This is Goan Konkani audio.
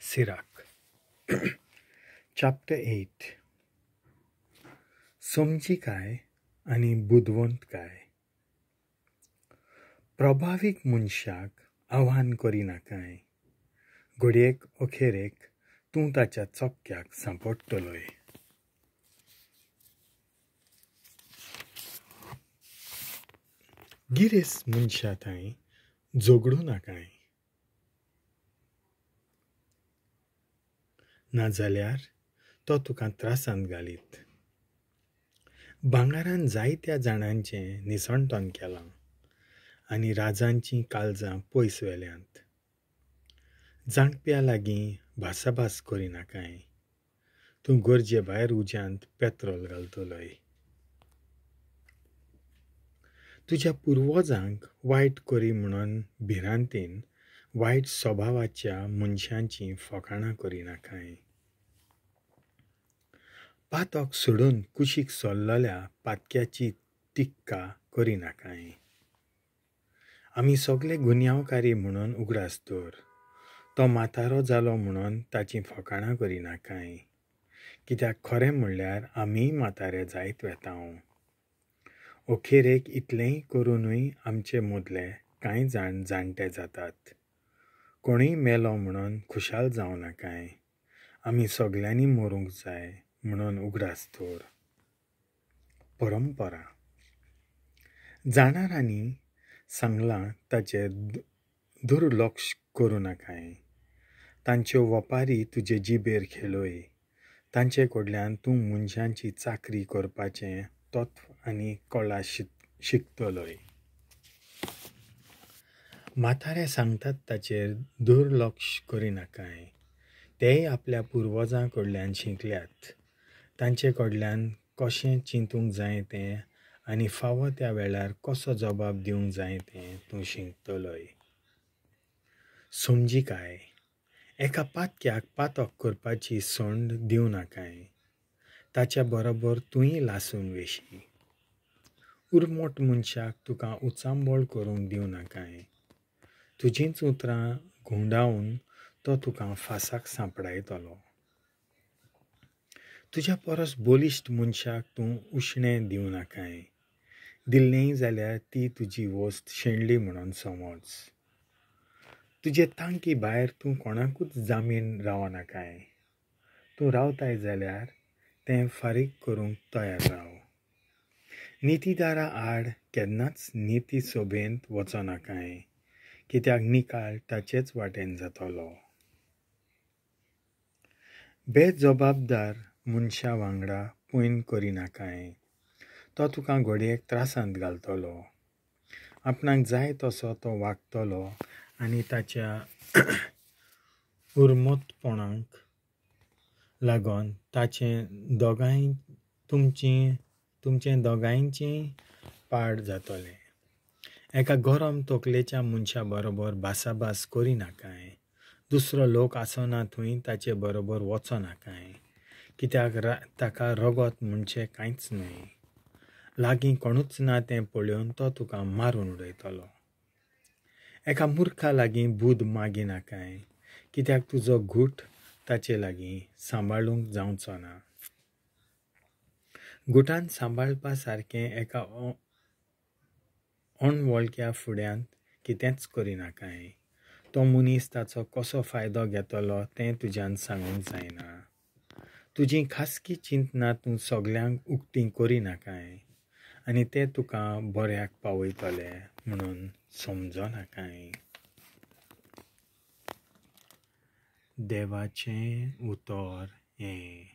Sirach. Chapter 8. समजिकाय आनी बुदवंतकाय. प्रभावीक मनशाक आव्हान करिनाकाय, घडयेक अखेरेक तूं ताच्या चपक्याक सांपडटलोय. गिरेस्त मनशा थंय झगडूं नाकाय, नाजाल्यार तो तुका त्रासांत घालीत. भांगारान जायत्या जाणांचें निसणटण केलां आनी राजांचीं काळजां पयस व्हेल्यांत. जाणप्या लागीं भासाभास करिनाकाय, तूं गरजे भायर उज्यांत पेत्रोल घालतलोय. तुज्या पुर्वजांक वायट करी म्हणून भिरांतेन वायट स्वभावाच्या मनशांचीं फकाणां करिनाकाय. पातक सोडून कुशीक सरलेल्या पातक्याची टिक्का करिनाकाय. आमी सगळे गुन्यांवकारी म्हणून उगडास दवर, तो म्हातारो जालो म्हणून ताचीं फकाणां करिनाकाय, कित्याक खरें म्हणल्यार आमीय म्हातारे जायत वेता. अखेरेक इतलेंय करुनूय आमचे मदले कांय जाण जाणटे जातात. कोणूय मेलो म्हणून खुशाल जावं नाकाय, आमी सगल्यांनी मरूंक जाय म्हणून उगडास दवर. परंपरा. जाणारांनी सांगलां ताचेर दुर्लक्ष करूं नाकाय. तांच्यो वपारी तुजे जिबेर खेळय, तांचे कडल्यान तूं मनशांची चाकरी करपाचें तत्व आनी कला शिकतलोय. म्हातारे सांगतात ताचेर दुर्लक्ष करिनाकाय, तेय आपल्या पुर्वजां कडल्यान शिकल्यात. तांचे कडल्यान कशें चिंतूंक जाय तें आनी फावो त्या वेळार कसो जबाब दिवंक जाय तें तूं शिकतलोय. समजिकाय. एका पातक्याक पातक करपाची संद दिवं नाकाय, ताच्या बरोबर तूंय लासून वेशी. उर्मट मनशाक तुका उचांबळ करूंक दिवं नाकाय, तुजींच उतरां घुंवडावन तो तुका फासाक सांपडायतलो. तुज्या परस बलिश्ट मनशाक तूं उश्णें दिवं नाकाय, दिल्लेंय जाल्यार ती तुजी वस्त शेणली म्हणून समज. तुजे तांकी भायर तूं कोणाकूच जामीन रावं नाकाय, तूं रावताय जाल्यार तें फारीक करूंक तयार राव. नितीदारा आड केन्नाच निती सभेंत वचो नाकाय, कित्याक निकाल ताचेच वाटेन जातलो. बेजबाबदार मनशा वांगडा पयन करिनाकाय, तो तुका घडयेक त्रासांत घालतलो. आपणाक जाय तसो तो वागतलो आनी ताच्या उर्मटपणाक लागून ताचें दोगांय तुमचें दोगांयचें पाड जातलें. एका गरम तकलेच्या मनशा बरोबर भासाभास करिनाकाय, दुसरो लोक आसना थंय ताचे बरोबर वचो नाकाय, कित्याक ताका रगत म्हणचें कांयच न्हय. लागीं कोणूच ना तें पळोवन तो तुका मारून उडयतलो. एका मुर्खा लागीं बूद मागिनाकाय, कित्याक तुजो घूट ताचे लागीं सांबाळूंक जावचो ना. गुटान सांबाळपा सारकें एका अणवळख्या फुड्यांत कितेंच करिनाकाय, तो मनीस ताचो कसो फायदो घेतलो तें तुज्यान सांगूंक जायना. तुजीं खासगी चिंतनां तूं सगल्यांक उक्तीं करिनाकाय आनी ते तुका बऱ्याक पावयतले म्हणून समजो नाकाय. देवाचें उतर हें.